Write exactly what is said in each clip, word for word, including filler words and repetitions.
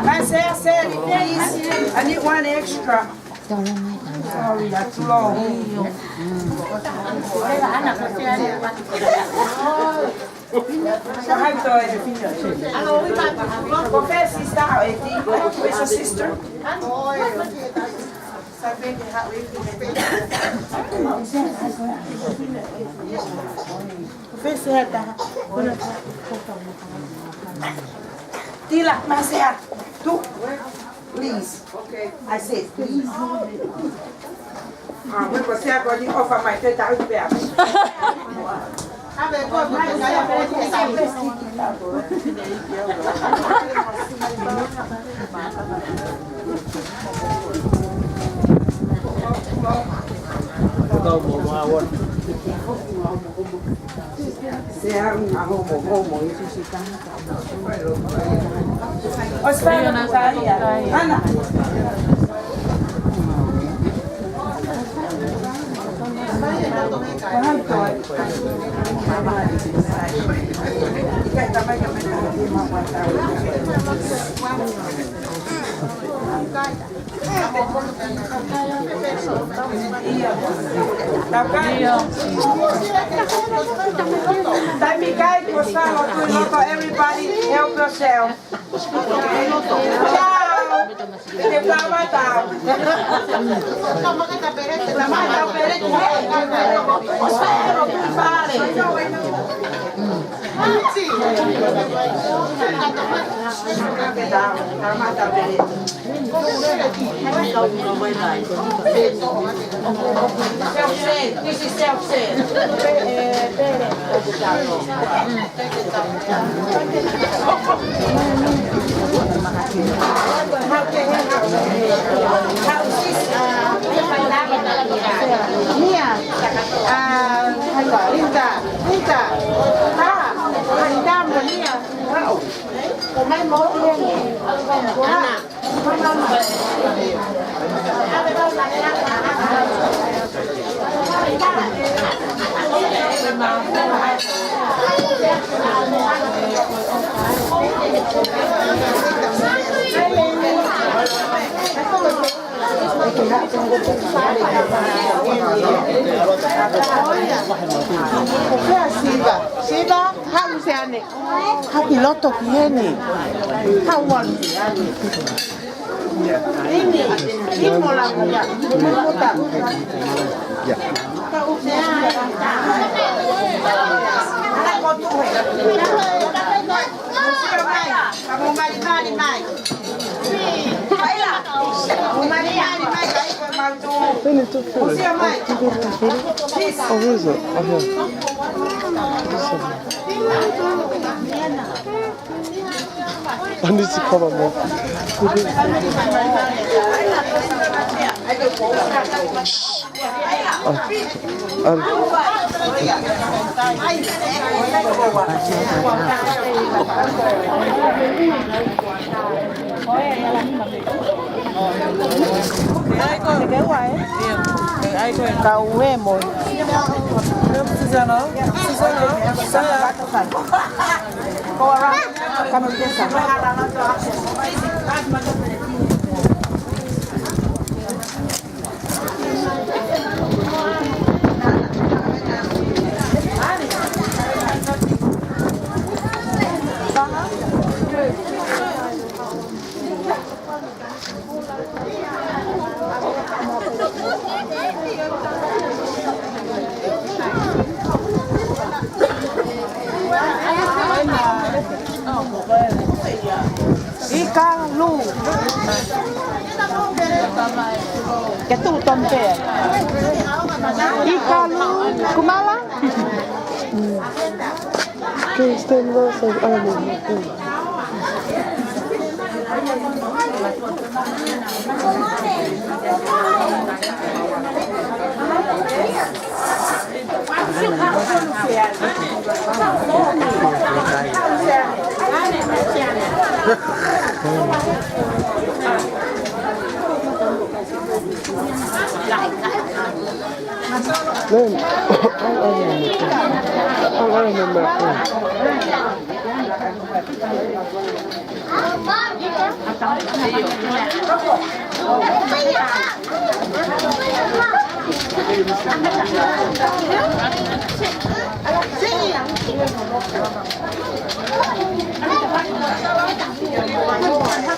Maesea, Sally, please. I need one extra. Sorry, that's too long. Ko hai koe? Ko fē sister, ʻeti? Where's your sister? Ko fē sister? Tila, Maesea. Tu. Please. Okay. I said please. Ah, we ko sea ko ni offer mai te tau pea. Sea un homo, homo, Taimi kai kuo salo tu loto, everybody help yourself. Ciao. Te tau matau. Tau matau perete, tau matau perete. Hey, o sero tu pale. Tau matau perete. Self-serve. This is self-serve. Mia, ah, Linda, Linda, ah, Linda, Mia. Ana. Siva, Siva, haʻu Seane. Haʻu ki loto ki heni. Haʻu ʻalu. Ini, ini mola mola. Mola mola. Kamu mali mali mai. Kamu mali mali mai, kai ko mau tu. Sio mai. Oh, who is it? Oh, yeah. I need to cover more. Shh. Ah, ah. Kau e mo. Susana, Susana, Susana. ʻIkalu. Ke tuʻu tomu pē. ʻIkalu. Kumala. Kristen Wilson, oh, no.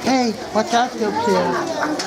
Hey, watch out, Phil.